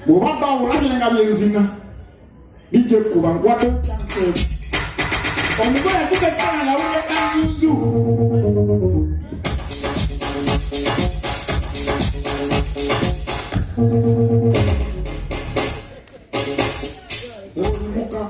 Bw'obadde awo olabye nga byenzina lijja ekkuba nkwata Omugole atuuka ekiseera ng'awulira kanzunzu. Sebo yimuka,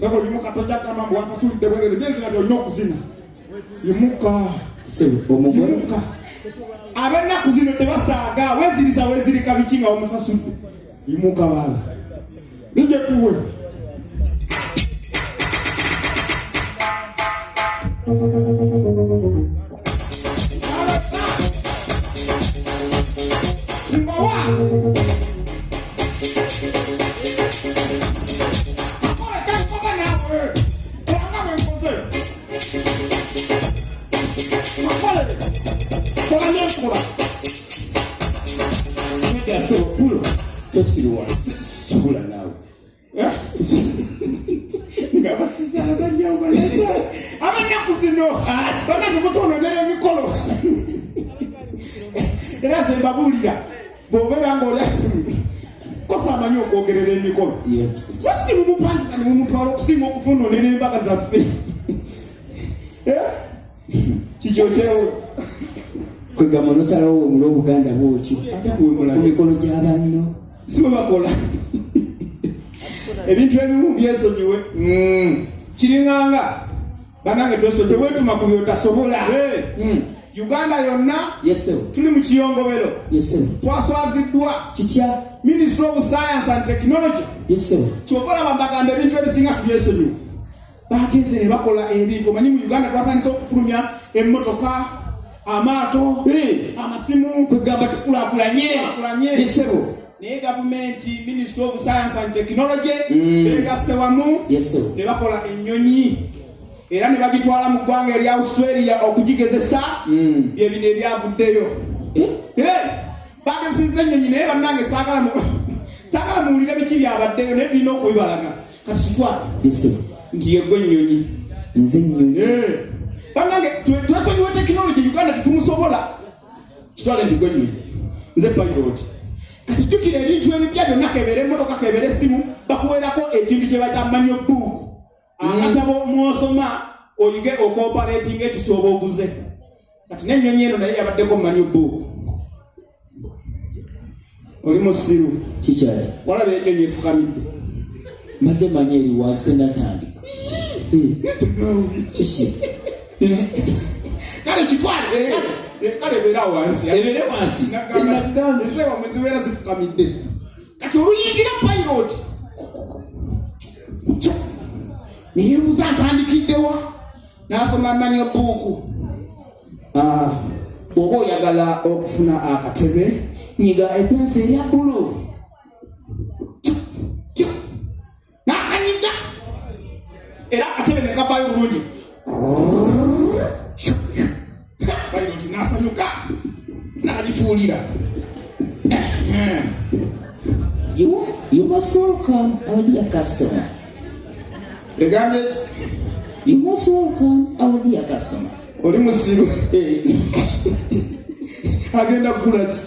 sebo yimuka, tojja kugamba mbu wansasulidde bwerere. Byenzina byolina okuzina. Yimuka. Sebo omugole. Yimuka. Ab'ennaku zino tebasaaga, weeziriza weezirika biki nga wamusasudde. Yimuka baaba, nije kuwe. Mbawa. Akole kankoze naawe. Kolanga bwe nkoze. Akole. Kola bye nkola. Nedda sebo, pulo tosiruwa sobola naawe. Eh? Nga basize abalyawo balasa. Ab'ennaku zino banange mutwononera emikolo. Era nze mbabuulira, bw'obeera ng'olya kosa amanyi okwogerera emikolo, lwaki temumupangisa ne mumutwala okusinga okutwononera embaga zaffe? Eh? Kikyo kyewo. Kwegamba nosalawo wemula Obuganda bwotyo Ate kuwemula ku mikolo gya banno. Si bwe bakola ebintu ebimu, byesonyiwe. Kiringanga banange, twesonyiwe. Tewetuma ku byotasobola. Hey. Uganda yonna Yes sebo. tuli mu kiyongobero. Yes sebo. Twaswaziddwa. Kitya? Ministry of Science and Technology, Yes sebo. kyova olaba mbagamba ebintu ebisinga tubyesonyiwe. Bagenze ne bakola ebintu. Omanyi mu Uganda twatandise okufulumya emmotoka, amaato, amasimu. Kwegamba tukulaakulanye. Tukulaakulanye. Yes sebo. Naye gavumenti, Ministry of Science and Technology, begasse wamu Yes sebo. ne bakola ennyonyi era ne bagitwala mu ggwanga erya Australia okugigezesa. Bye bino ebyavuddeyo. Eh? Eh, bagezesezza ennyonyi, naye bannange saagala muwulire biki byabaddeyo, naye tulina okubibalaga. Kati kitwale Yes sebo. nti yeggwe ennyonyi. Nze ennyonyi. Eh, bannange, twesonyiwe tekinologi. Uganda tetumusobola. Kitwale nti gwe ennyonyi, nze pilot. Kati jjukira, ebintu ebipya byonna, kebeere emmotoka, kebeere essimu, bakuweerako ekintu kye bayita manual book, akatabo mwosoma oyige okuoperatinga ekyo kyoba oguze. Kati n'ennyonyi eno naye yabaddeko manual book. Oli musiru. Kikyali? Walaba ennyonyi efukamidde. Mbadde manyi eri wansi, tenatandika. Kiki? Kale kitwale. Kale ebeera wansi. Ebeere wansi. Sinagambye. Ezeewamwe zibeera zifukamidde. Kati oluyingira, pilot neyebuuza ntandikiddewa, n'asoma manual book. Ah, bw'oba oyagala okufuna akatebe, nyiga epensi erya bbulu. N'akanyiga era akatebe ne kavaayo bulungi. Pilot n'asanyuka n'agituulira. You must welcome our dear customer. Egambye ki? You must welcome our dear customer. Oli musiru. Agenda kugula ki?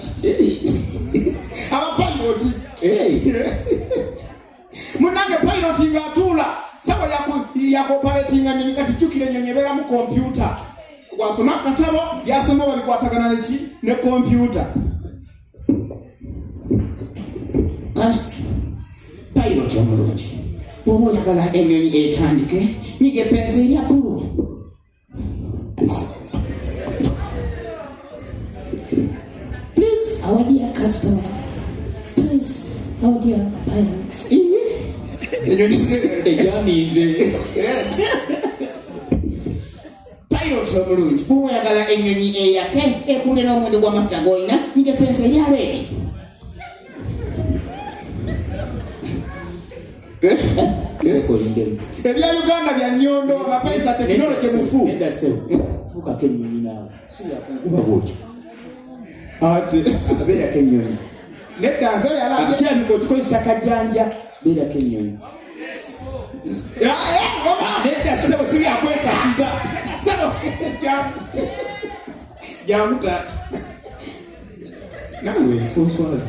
Abapiloti, munange, pilot ng'atuula sawa yakuoperatinga nyonyi. Kati jjukira, ennyonyi ebeeramu kompyuta. Bwasoma akatabo, byasoma oba bikwatagana neki ne kompyuta. Pilot omulungi, bw'oba oyagala ennyonyi etandike, nyiga epensi erya bbulu. Please, our dear customer. Please, our dear pilot. Ennyonyi Ejamiize. Pilot omulungi, bw'oba oyagala ennyonyi eyake ekule n'omuwendo gw'amafuta g'olina, nyiga epensi erya red. Sekolindemu. Ebya Uganda bya nnyondo, abapaisa tekinologi mufu. Nedda ssebo. Fuukako ennyonyi naawe. Si yakunkuba bw'otyo. Ate Beerako ennyonyi. Nedda, nze yalabye. Kirabika okikozesa kajjanja. Beerako ennyonyi. Nedda ssebo, si byakwesasiza. Ssebo, jangu taata, nawe tonswaza.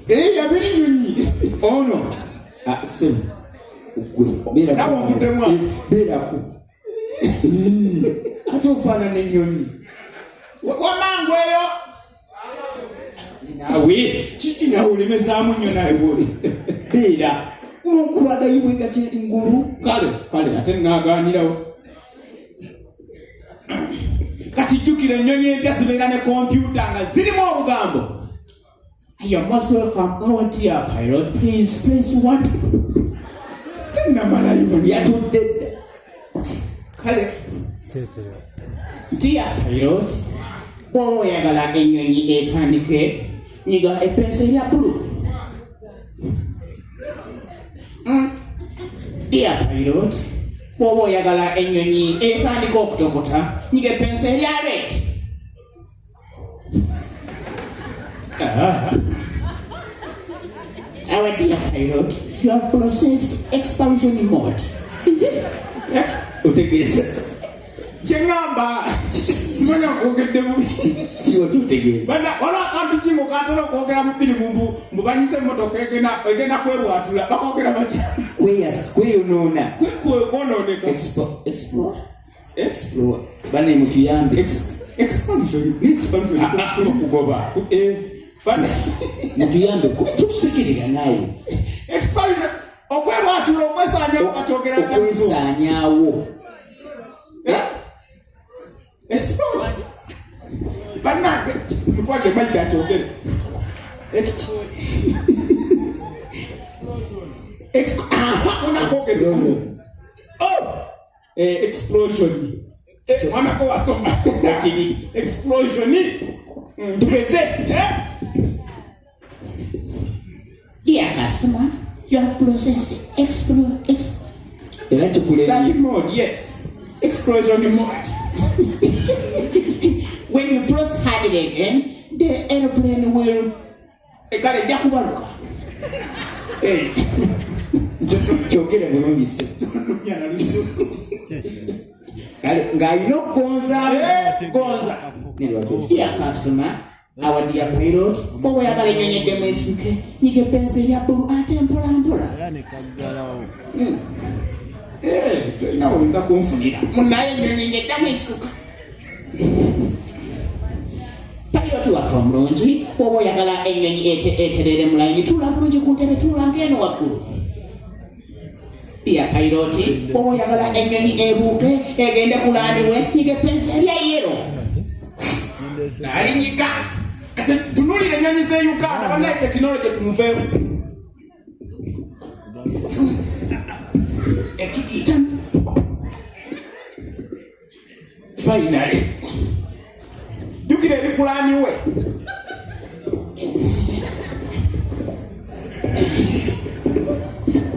Eh, yabiri nyonyi Ono ah, sebo gwe beerako. Nawe onvuddemu ati. Eh, beerako. Eh, ate ofaanana ennyonyi. Wamangu eyo Naawe kiki naawe olemezaamu nnyo naawe bwoti. Beera olwokubagayibwe gati ngulu. Kale kale ate nagaanirawo. Kati jjukira ennyonyi empya zibeera ne kompyuta nga zirimu obugambo. You're most welcome. Our dear pilot, please press one. Tennamalayo bano. Yatudde dda. Kale. Dear pilot, bw'oba oyagala ennyonyi etandike, nyiga epensi erya bbulu. Dear pilot, bw'oba oyagala ennyonyi etandika okutokota, nyiga epensi erya red. Our dear pilot, you have processed expulsion mode. Otegeeza. Kyeŋŋamba simanya nkwogedde bubi. Kiwa kyotegeeza. Bana waliwo akantu kingo katera okwogera mu firimu mbu mbu banyize emmotoka egenda egenda kwebwatula bakwogera batya Kweyasa kweyonoona. kwonooneka. Expo explore. Explore. Bane mutuyambe. Expulsion ne expulsion Ah, ah, kugoba. Eh, bana Mutuyambe tutusekerera naawe. expulsion okwebwatula okwesaanyawo bakyogera batya? Okwesaanyaawo. Eh? Export. Bannange mutwadde mayike akyogere. Aha, unakwogere. Oh! Eh, explosion. Eh, mwanako wasoma. Kiri. Explosion. Tugeze. Eh? Dear customer, you have processed ex Era kikulemye. That mode, yes. Explosion mode. When you press hard again, the aeroplane will Eh, kale ejja kubaluka. Eh. Kyogere bulungi ssebo. Kale ng'alina okugonzaamu. Eh, gonza. Ne lwaki Dear customer, our dear pilot, bw'oba oyagala ennyonyi eddemu esituke, nyiga epensi erya bbulu ate mpola mpola. Era ne kaggalawo. Eh, tolina oyinza kunfunira. Munnaye ennyonyi ng'eddamu esituka. Pilot waffe omulungi, bw'oba oyagala ennyonyi etereere mu layini, tuula bulungi ku ntebe, tuula ng'eno waggulu. Dear pilot, bw'oba oyagala ennyonyi ebuuke egende ku laaniwe, nyiga epensi erya yero. Nalinyiga. Kati tunuulira ennyonyi z'e Uganda bannaye tekinologi tumuveewo. Ekiki. Finally. Jjukira eri kulaaniwe.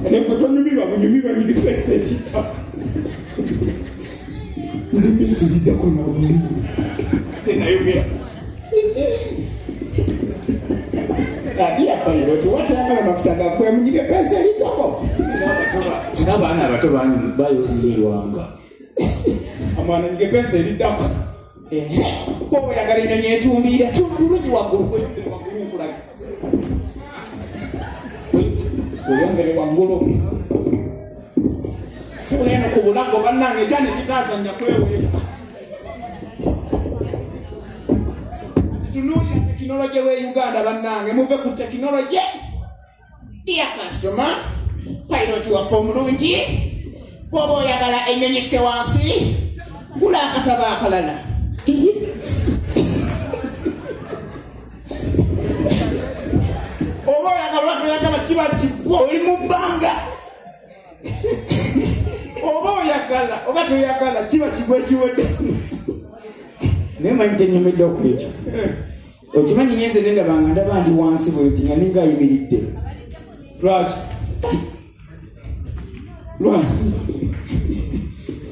Naye tonyumirwa bunyumirwa nyini kwesa ekittaka. Nilimbisi liddako nawuli. Nayogera. Dear pilot, watayagala mafuta gaggwemu nyiga epensi eriddako. Ng'abaana abato bayonyumirwanga. Amwana nyiga epensi eriddako. Bw'oba oyagala ennyonyi etumbiira, tuula bulungi waggulu, weyongere waggulu nkulage. Weyongere waggulu. Tuula eno ku bulago bannange ekyana ekitaazannya kweweeka. Tunuulira tekinologi w'e Uganda bannange, muve ku tekinologi. Dear customer, pilot waffe omulungi, bw'oba oyagala ennyonyi ekke wansi, gula akatabo akalala. Oba oyagala oba toyagala kiba kigwo. Oli mu bbanga. Oba oyagala oba toyagala kiba kigwo ekiwedde. Naye manyi kyenyumidde ku ekyo. Okimanyi ngenze ne ndaba nga ndaba ndi wansi bwe nti nga ninga ayimiridde. Lwaki? Lwaki?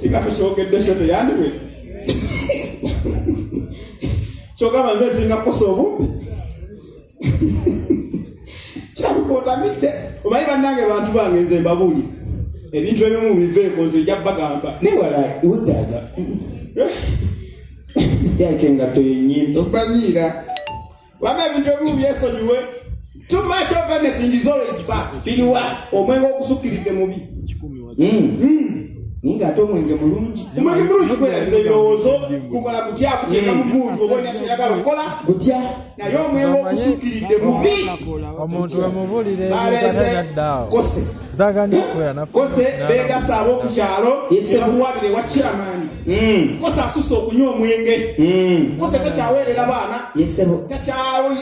Singa tokyogedde kyo teyandiwe. Kyogamba nze singa kukosa obumpi. Kirabika otamidde. Omanyi bannange bantu bange nze mbabuulira. Ebintu ebimu biveeko nze nja bagamba. Naye wala wetaaga. Kyalika engatto yennyimpi. Omanyiira. Wamma ebintu ebimu byesonyiwe. Too much. much of anything is always bad. Biriwa? Omwenge ogusukkiridde mubi. Naye ng'ate omwenge mulungi. Omwenge mulungi, gwerabiza ebirowoozo, gukola gutya, kuteeka mu muntu oba olina kyoyagala okukola. Gutya? Naye omwenge ogusukkiridde mubi. Omuntu wemubulira Baleese ebitanaddaawo kose zaganya okubeera naffe. Kose beegasa ab'oku kyalo nebamuwabira ewa chairman. Kose asusse okunywa omwenge. Kose takyaweerera baana. Yesebo. Takyawo.